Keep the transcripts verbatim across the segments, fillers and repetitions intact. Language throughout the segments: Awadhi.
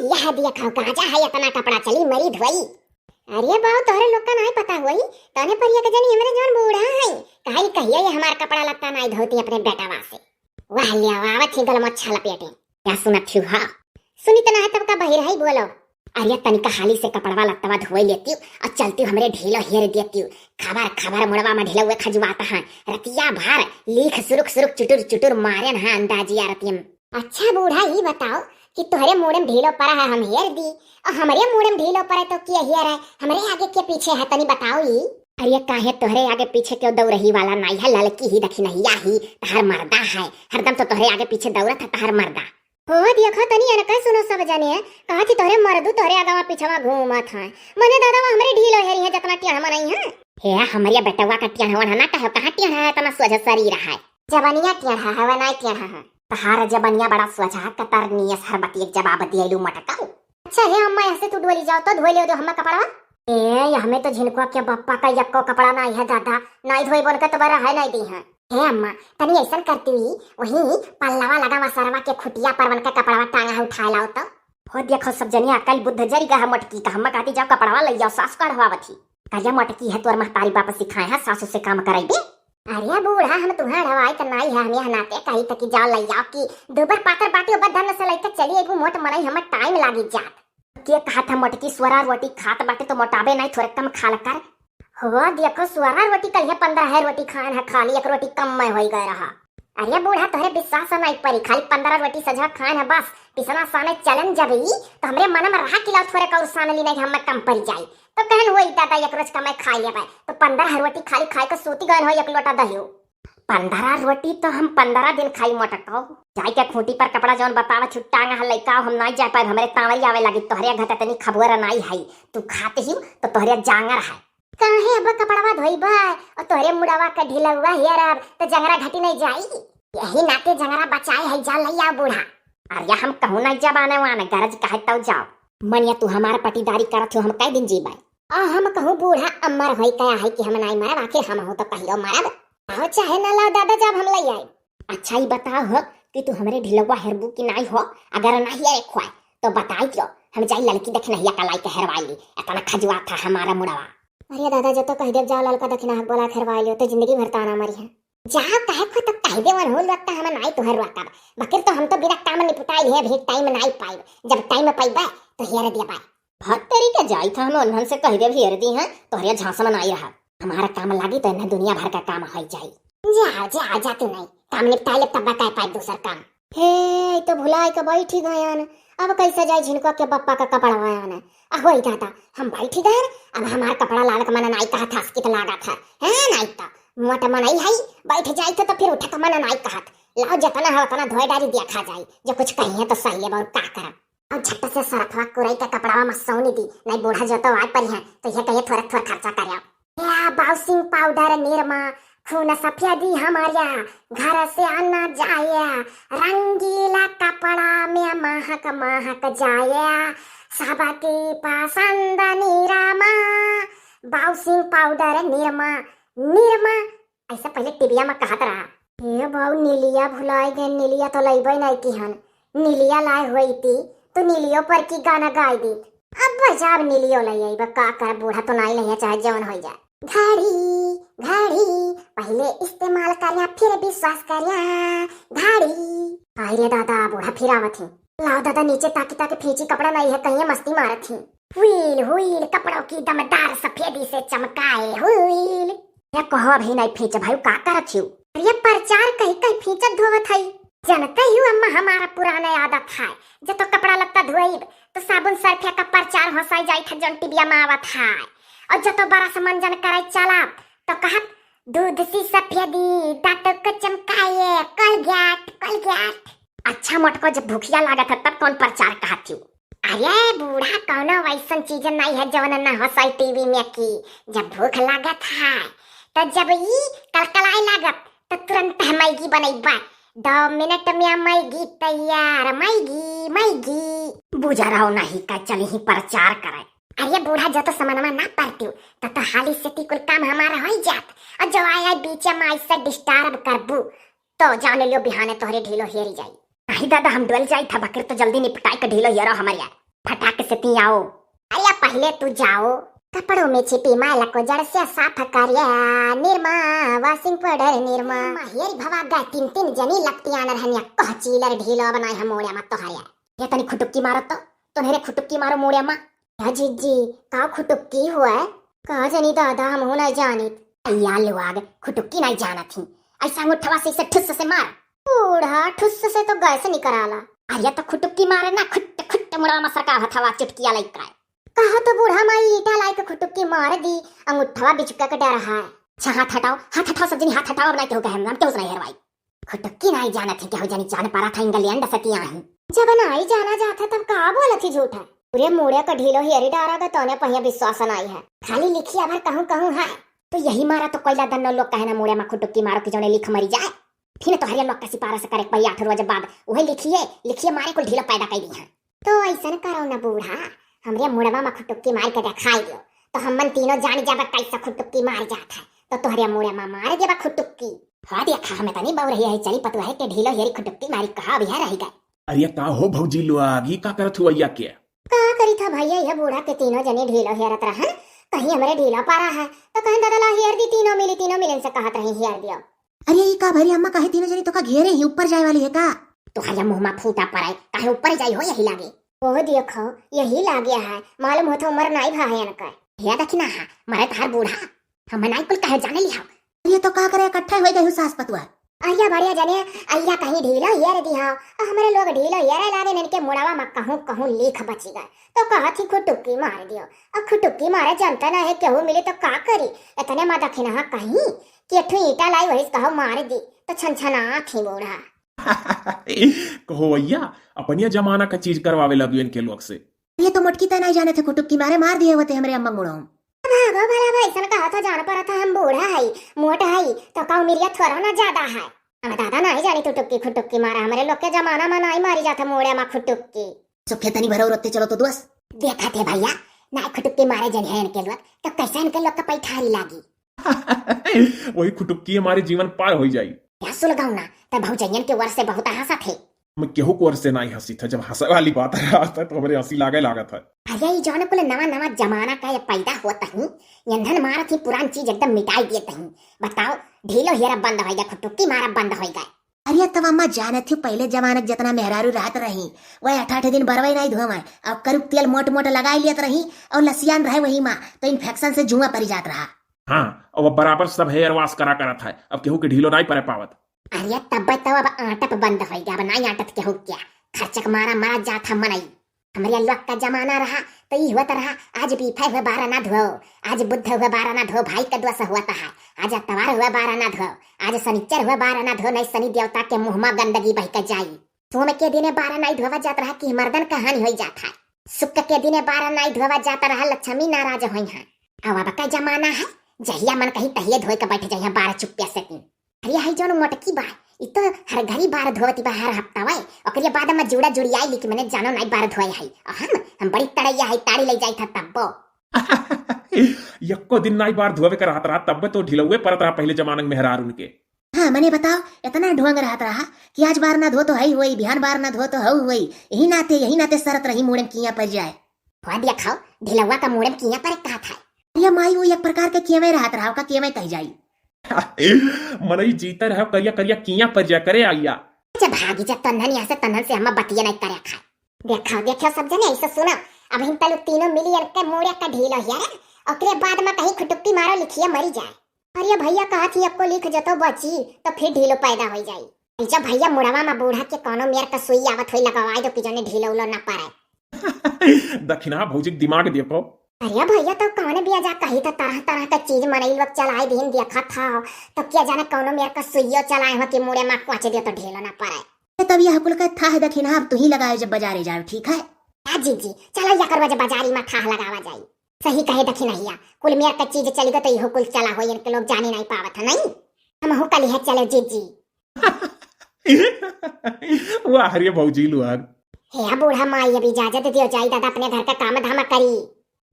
यह देखो, गाजा है, इतना कपड़ा चली मरी धोई। अरे बाऊ, तोहरे लोग का नाई पता होई, तने पर ये के जनी हमरे जौन बूढ़ा है, काहे कहिया ये हमार कपड़ा लत्ता नाई धोती अपने बेटवा से। वाह, ले आओ, आवत ही गलमच्छा लपेटे। क्या सुनत ही हा? सुनी त ना है तब का बहिर है, बोलो। अरे तनिका हाली से कपड़वा लत्तवा धोई लेती और चलती हमरे ढीलो हेर देती। खबर खबर मुड़वा में ढीलो हुए खजुआता है। रतिया भर लीख सुरुक सुरुक चुटुर चुटुर मारे न है अंदाजिया रतिया में। अच्छा बूढ़ा, ई बताओ कि तोहरे मुड़े में ढीलो पड़ा है, हम हेर दी, और हमरे मुड़े में ढीलो पड़े तो के हेर है, हमरे आगे के पीछे है, तनी बताओ ई। अरे काहे तोहरे आगे पीछे क्यों दौरही वाला नाई है, ललकी ही दखिनहिया ही तहार मर्दा है, हरदम तो तोहरे आगे पीछे दौरत है तहार मर्दा। हो देखो तनी एनका सुनो सब जने, कहा थी तोहरे मर्दू तोहरे आगवा पीछवा घूमत है, मने दादा वो हमरे ढीलो हेरी है जतना टेढ़ मनई है। हे हमरे बेटवा का टेढ़वन है ना, कहो कहाँ टेढ़ा है, इतना सोझा शरीर है। जबनिया टेढ़ा है, वह नाई टेढ़ा है। तहार जबनिया बड़ा सोझा, कतरनिया सरबती एक जवाब दियलू मटकाऊ। अच्छा हे अम्मा, ऐसे तू डोली जाओ तो धोई ले दो हम्मा कपड़वा। ए, ये हमें तो झिनकुआ के बप्पा का यक्को कपड़ा नाई है दादा, नाई धोई बोन के तो बरा है नाई दी है। हे अम्मा, तनी ऐसन करती हुई, वहीं पल्लवा लगा वसरवा के खुटिया पर बन के कपड़वा टांगा है, उठाए लाओ तो। हो देखो सब जनिया, कल बुद्ध जरी गा है मोटकी का, हम्मा कहती जाओ कपड़वा ले जाओ, सास कढ़वावत ही। करिया मोटकी है तोर महतारी बाप सिखाए है सासू से काम कराई दे। अरे बूढ़ा, हम तुहें अढ़वाई त नाई है, हम यह नाते कही त कि जाओ लई आओ कि दूबर पातर बाटी ओबर धन से लइके चली अइबू, मोट मनई हमर टाइम लागी जात। के कहा था मोटकी स्वरा रोटी खात बाटे तो मोटाबे नाई, थोरे कम खाल कर। हो देखो स्वरा रोटी कल है पंद्रह है रोटी खान है, खाली एक रोटी कम में होई गए रहा। अरे बूढ़ा तोहरे विश्वास नाई परी, खाली पंद्रह रोटी सजवा खान है बस, पिसना साने चलन जब ई तो हमरे मन में रहा कि लाओ थोरे का और सान ली नहीं हम कम पड़ जाई। तो कहन हुई दादा एक रोज कमाई खाई लेबे, तो पंद्रह रोटी खाली खाई के सूती गए हो एक लोटा दहियो। पंद्रह रोटी तो हम पंद्रह दिन खाई मोटको। जाई के खूंटी पर कपड़ा जौन बतावा छुट्टांगा है लइका, हम नाई जा पाए, हमरे तांवरी आवे लगी, तोहरे घट इतनी खबुअर नाई है, तू खाते ही तो तोहरे जांगर है। काहे अब कपड़वा धोइबा और तोहरे मुड़वा का ढिलवा हेरब तो जंगरा घटी नहीं जाई। यही नाते जंगरा बचाए है, जा लई आओ बूढ़ा। अरे हम कहूँ नहीं जबाने वाने गरज कहे तब जाओ। मनिया तू हमार पटीदारी करत हो, हम कई दिन जीबे। आ हम कहूँ बूढ़ा अमर होई कया है कि हम नाई मरब, आखिर हम हो तो कहियो मरब। आओ चाहे ना लाओ दादा, जब हम लई आए। अच्छा ई बताओ हो कि तू हमरे ढिलवा हेरबू कि नाई हो, अगर नाई है खोए तो बताई दियो, हम जाई ललकी दखिनहिया का लाई के हेरवाई ली, इतना खजुआ था हमारा मुड़वा। अरे दादा जब तो कह देव जाओ ललका दखिना हक बोला हेरवाई लियो तो जिंदगी भर ताना मरी है। जाओ कहे खो तो कह दे वन हो लगता हम नाई तुहर रोकब, बकिर तो हम तो बिना काम निपटाई है, अभी टाइम नाई पाइब, जब टाइम पाइबे तो हेर दिया बाय। भत तेरी के जाई था हम उन्हन से कह देव हेर दी हैं, तोहरे झांस में नाई रहा। हमारा काम लागी तो इन्हें दुनिया भर का काम हो जाई। जा, जा, जा तू नहीं, काम निपटा ले तब बताए पाए दूसर काम। हे, ई तो भुलाई के बैठी गयन, अब कैसे जाई झिनको के बप्पा का कपड़ा वयन। अहोई दादा, हम बैठी गयन, अब हमार कपड़ा लावे के मन नाई कहत हस कि तो लागत है, हैं नाई तो मोट मनई है, बैठ जाई तो, तो फिर उठे के मन नाई कहत। लाओ जितना है उतना धोए डारी देखा जाई, जो कुछ कही है तो सही है, और का करब। और झट से सरफवा कुरई के कपड़वा मसौनी दी, नहीं बूढ़ा जो तो आए परी है, तो ये कहिए थोड़ा थोड़ा खर्चा करे। या बाउसिंग पाउडर निरमा, खून सफेदी हमारा घर से आना जाए, रंगीला कपड़ा में महक महक जाए, सबकी पसंद निरमा, बाउसिंग पाउडर निरमा, निरमा, ऐसा पहले टिबिया में कहत रहा। हे बाऊ, नीलिया भुलाई गए, नीलिया तो लइबे नहीं की हन। नीलिया लाए होई ती, तो नीलियो पर की गाना गाई दी। अब बजाब नीलियो लई आइबा, का कर, बूढ़ा तो नाई लइया, चाहे जवन होई जाए। घड़ी, घड़ी, पहले इस्तेमाल करिया, फिर विश्वास करिया। घड़ी। हाय रे दादा, बूढ़ा फिर आवत ही। लाओ दादा, नीचे ताकी ताकी फींची कपड़ा नहीं है, कहीं मस्ती मारत ही। व्हील, व्हील, कपड़ों की दमदार सफेदी से चमकाए व्हील। ये कहो अभी नहीं फींच भाई, का करत हियो? अरे प्रचार कही कही फींचत धोवत हई। जनते ही अम्मा, हमारा पुराना आदत है, जब तो कपड़ा लत्ता धोइब तो साबुन सर्फिया का प्रचार हंसाई जाई था जौन टिबिया में आवत है, और जब तो बरस मंजन करे चला तो कहत दूध सी सफेदी दांतों को चमकाए कोलगेट कोलगेट। अच्छा मोटको, जब भूखिया लागत है तब कौन प्रचार कहत हियो? अरे बूढ़ा, कौनो वैसन चीज नहीं है जवन न हंसाई टीवी में की। जब भूख लागत है तो जब ई कलकलाए लागत तो तुरंत मैगी बनैबा। दो मिनट में मैगी तैयार, मैगी, मैगी। बुझा रहो नहीं का चली ही प्रचार करे। अरे बूढ़ा, जो तो समनमा ना पड़ती तो, तो हाली से ती कुल काम हमारा हो जात। और जो आया बीच में ऐसे डिस्टर्ब करबू तो जान लियो बिहाने तोहरे ढीलो हेरी जाई। नहीं दादा, हम डोल जाई था बकर तो जल्दी निपटाई के ढीलो हेरो हमारे यार। फटाक से ती आओ। अरे पहिले तू जाओ। कपड़ों में छिपी मैल को जड़ से साफ करिया, निरमा, washing powder निरमा। हेरी भवा गए तीन तीन जनी लपटियान रहनिया, कह चीलर ढीलो बनाए हम मोड़े मत तोहरिया। ये तनी खुटुक्की मारो तो, तुम्हारे खुटुक्की मारो मोड़े मा। या जीजी, का खुटुक्की हुआ है? का जनी दादा, हम हो नहीं जानित। अय्या लुआग, खुटुक्की नहीं जानत ही। ऐसा अंगूठवा से इसे ठुस से मार। बूढ़ा, ठुस से तो गैस निकराला। अरे तो खुटुक्की मारे ना, खुट्ट खुट्ट मुड़वा मा सरका हथवा चुटकिया लइका है। कहा तो बूढ़ा माई ईटा लाई के खुटुक्की मार दी, अंगूठवा बिचुका के डर है। अच्छा हाथ हटाओ, हाथ हटाओ सब जनी, हाथ हटाओ, अब नहीं केहू कहे, हम केहू से नहीं हेरवाई। खुटुक्की नाई जानत ही, केहू जनी जान पारा था, इंग्लैंड से ती आई। जब नाई जाना जात है, तब का बोलत ही झूठा? पूरे मुड़े का ढीलो हेरी डारा गा, तोने पहिया विश्वास नाई है। खाली लिखिया भर कहूँ कहूँ है। तो यही मारा तो कोयला दन्नो लोग कहे ना, मुड़े मा खुटुक्की मारो कि जौने लिख मरी जाए। फिर तोहरिया लोग का सिफारिश करे के पड़ी आठ रोज बाद। वही लिखिए, लिखिए मारे कुल ढीलो पैदा कर दी है। तो ऐसन करो ना बूढ़ा, हमरे मुड़वा मा खुटुक्की मार के दिखाई दो, तो हमन तीनों जान जाबा कैसा खुटुक्की मार जात है। तो तोहरे मुड़े मा मार देबा खुटुक्की। हाँ देखा, हमें तनी बउरहिया है, चली पतुआ है के ढीलो हेरी खुटुक्की मारी कहा अभी है रह गए। अरे का हो भौजी लोग, ई का करत हुआ या के? का करी था भैया, यह बूढ़ा के तीनों जने ढीलो हेरत रहन, कहीं हमरे ढीलो पारा है, तो कहीं दादा ला हेर दी, तीनों मिली, तीनों मिलन से कहत रही हेर दियो। अरे ई का भरी अम्मा, काहे तीनों जनी तोका घेरे ही, ऊपर जाए वाली है का? तोहरिया मुँह मा फूटा पड़े, काहे ऊपर जाई हो यही लागे। ओह देखो, यही लागे है, मालूम होत उमर नाई भा है इनकर। हे दखिनहा, मरे तहार बूढ़ा, हम नाई कुल कहे जाने लिहा। अरे तो का करे, इकट्ठे हो गए हो सास पतुआ। अहिया बढ़िया जने, अहिया कहीं ढीलो हेर दिहा, और हमरे लोग ढीलो हेरे लागे, इनके मुड़वा मा कहूँ कहूँ लीख बची गए, तो कहत ही खुटुक्की मार दियो। अब खुटुक्की मारे जनता ना है, केहू मिली तो का करी, इतने मा दखिनहा कहीं कि एक ठो ईटा लाई, वही से कहो मार दी, तो छनछनात ही बूढ़ा। कहो भैया, अपनिया जमाना का चीज करवावे लगियो इनके लोग से। ये तो मोटकी तय नहीं जाने थे, खुटुक्की मारे मार दिए होते हमरे अम्मा मुड़ो। भागो भला भाई, सन कहा था जान पर था हम बूढ़ा है, मोट है, तो का उमिरिया थोड़ा ना ज्यादा है। हम दादा नहीं जानी तू टुक्की खुटुक्की मारा, हमरे लोग के जमाना मा नहीं मारी जाता मुड़े मा खुटुक्की। सुखे तनी भरो रोते चलो तो दोस्त। देखा थे भैया, ना खुटुक्की मारे जन है इनके लोग, तो कैसे इनके लोग का पैठारी लागी? वही खुटुक्की हमारे जीवन पार हो जाई। क्या सुलगाऊ ना, तब भौजैयन के वर से बहुत हंसा थे। हम केहू को वर से नहीं हंसी था, जब हंसे वाली बात रहा था तो हमरे हंसी लागे लागत है। अरे ई जौन कुल नवा नवा जमाना का ये पैदा होत ही, ईंधन मारत ही, पुरान चीज एकदम मिटाई देत ही। बताओ, ढीलो हेरा बंद होइगा, खुटुक्की मारा बंद होइगा। अरे तब अम्मा जानत ही, पहले जमाना के जितना मेहरारू रहत रही, वह अठारह दिन बरवे नहीं धोवे, और करुक तेल मोट मोट लगाई लेत रही, और लसियान रहे वही मा, तो इन्फेक्शन से जुआ परी जात रहा। हाँ, अब बराबर सब हेयर वॉश करा करत है, अब केहू के ढीलो नाई परे पावत। अरे तब तो अब आटप बंद होइगा, अब नाई आटत केहू क्या, खर्चक मारा मारा जात है मनई। हमरे लोग का जमाना रहा तो ई होत रहा, आज बीफे हुए बारह ना धो, आज बुध हुए बारह ना धो, भाई का दोष होत है, आज अतवार हुए बारह ना धो, आज शनिचर हुए बारह ना धो, नहीं शनि देवता के मुँह मा गंदगी बह के जाई। सोम के दिने बारह नाई धोवा जात रहा कि मर्दन का हानि होई जात है, शुक्र के दिने बारह नाई धोवा जात रहा, लक्ष्मी नाराज होई है। अब अब का जमाना है, जहिया मन कही तहिए धोए के बैठ जाइए बारह चुप्पिया से दिन। अरे हाई जौन मोटकी बा, ई तो हर घड़ी बार धोवती बा, हर हफ्ता वाई। ओकरे बाद में जूड़ा जुड़ियाई लिख मने जानो नाई बार धोए है। और हम, हम बड़ी तड़ैया है, ताड़ी ले जाई था तब्बो। यक्को दिन नाई बार धोवे के रहत रहा, तब्बे तो ढिलौए परत रहा पहले जमाना में मेहरार उनके। हाँ, मने बताओ, इतना ढोंग रहत रहा कि आज बार ना धो तो हई होई, बिहान बार ना धो तो हऊ होई। यही नाते, यही नाते सरत रही मुड़े में किया पर जाए। हो दिया खाओ, ढिलौआ का मुड़े में किया पर कहा था। अरे माई, वो एक प्रकार के केवे रहत रहा, का केवे कह जाई। मनई जीते रहे, करिया करिया किया पर जा करे आइया। अच्छा भागी जा तन्हन यहाँ से, तन्हन से हम बतिया नहीं करे खाए। देखो, देखो सब जने ऐसे सुना, अब हिन तलु तीनों मिली इनके मुड़े का ढीलो हेरे, ओकरे बाद में कहीं खुटुक्की मारो लिखिए मरी जाए। अरे भैया कहा थी अक्को लिख जतो बची, तो फिर ढीलो पैदा हो जाई। जब भैया मुड़वा में बूढ़ा के कोनो मेर का सुई आवत होई लगवाई दो कि जने ढीलो उलो ना पड़े। दखिनहा भौजी के दिमाग देखो। अरे भैया तो कौन बिया जा कही तो तरह तरह का चीज मनई लोग चलाए दिन देखा था, तो क्या जाने कौनो मेर का सुइयो चलाए हो कि मुड़े में कोच दे तो ढीलो ना पड़े। ए, तब यह कुल का थाह दखिनहा अब तू ही लगाए जब बाजारे जाओ, ठीक है? हाँ जीजी, चलो या करवा जब बाजारी में थाह लगावा जाई। सही कहे दखिनहिया, कुल मेर का चीज चली गई तो इहो कुल चला हो, इनके लोग जाने नहीं पावत है नहीं। हम हो कल है चलो जीजी। वाह रे भौजी लुआग। हे बूढ़ा माई, अब इजाजत दियो जाई दादा अपने घर का काम धाम करी।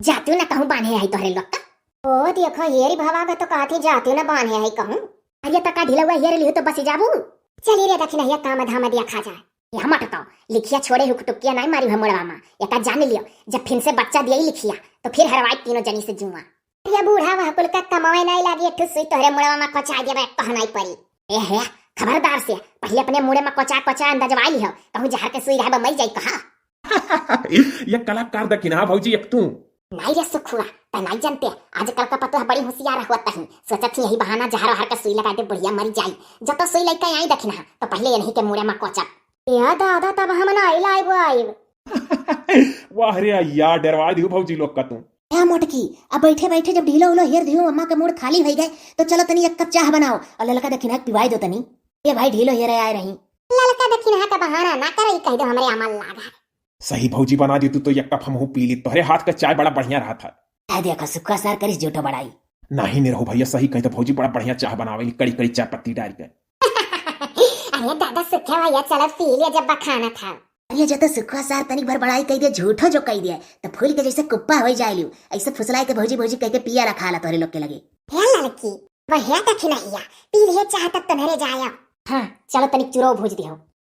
जातू ना कहूँ बांधे आई तोहरे लोग का। ओ देखो हेरी भवा का तो कहती जातू ना बांधे आई कहूँ। अरे तका ढिलवा हेर लिहू तो बसी जाबू। चली रे दखिनहिया काम धाम दिया खा जाए। यह मटकाओ, लिखिया छोड़े हुक टुकिया नाई मारी है मुड़वा मा। एका जान लियो, जब फिन से बच्चा दिया ही लिखिया, तो फिर हरवाई तीनों जनी से जुआ। अरे बूढ़ा, वह कुल का कमावे नाई लागी, एक ठो सुई तोहरे मुड़वा मा कोचा देबे, एक कहनाई परी। ए हे, खबरदार से, पहले अपने मुड़े मा कोचा कोचा अंदाजवाई लियो, कहूँ जहर के सुई रहबे मर जाई कहा। ये कलाकार दखिनहा भौजी एक तू। नाई रे सुखुआ, तै नाई जानते, आजकल का पतोह बड़ी होशियार हुआ तही, सोचत ही यही बहाना जहर वहर का सुई लगा दे, बुढ़िया मरी जाई। जब तो सुई लइका आई दखिनहा, तो पहले यही के मुड़े मा कोचा। या दादा, तब हम नाई लाइब आइब। वाह रे यार, डरवा दियो भौजी लोग का तू। ए मोटकी, अब बैठे बैठे जब ढीलो उलो हेर दियो अम्मा के मूड़ खाली होई गए, तो चलो तनी एक कप चाह बनाओ और ललका दखिनहा के पिवाई दो तनी। ए भाई, ढीलो हेरे आए रही। ललका दखिनहा का बहाना ना करो, ई कह दो हमरे अमल लागा। सही भौजी, बना दी तू तो एक कप हमहू पी ली, तोहरे हाथ का चाय बड़ा बढ़िया रहा था। ए देखो सुखुआ सार करिस झूठो बड़ाई। नहीं निरहू भैया, सही कही तो भौजी बड़ा बढ़िया चाह बनावेली, कड़ी कड़ी चाय पत्ती डाल के। अरे दादा सुखुआ भैया, चलो पी लिया जब बखाना था। अरे जो तो सुखुआ सार तनिक भर बड़ाई कही दे, झूठो जो कही दे, तो फूल के जैसे कुप्पा हो जाए लियो। ऐसे फुसलाए के भौजी भौजी कह के पिया रखा ला तोहरे लोग के लगे। हे लड़की, वह दखिनहिया, पी लिहे चाह तब तनहरे जाया। हाँ, चलो तनिक चुरो भूज दियो।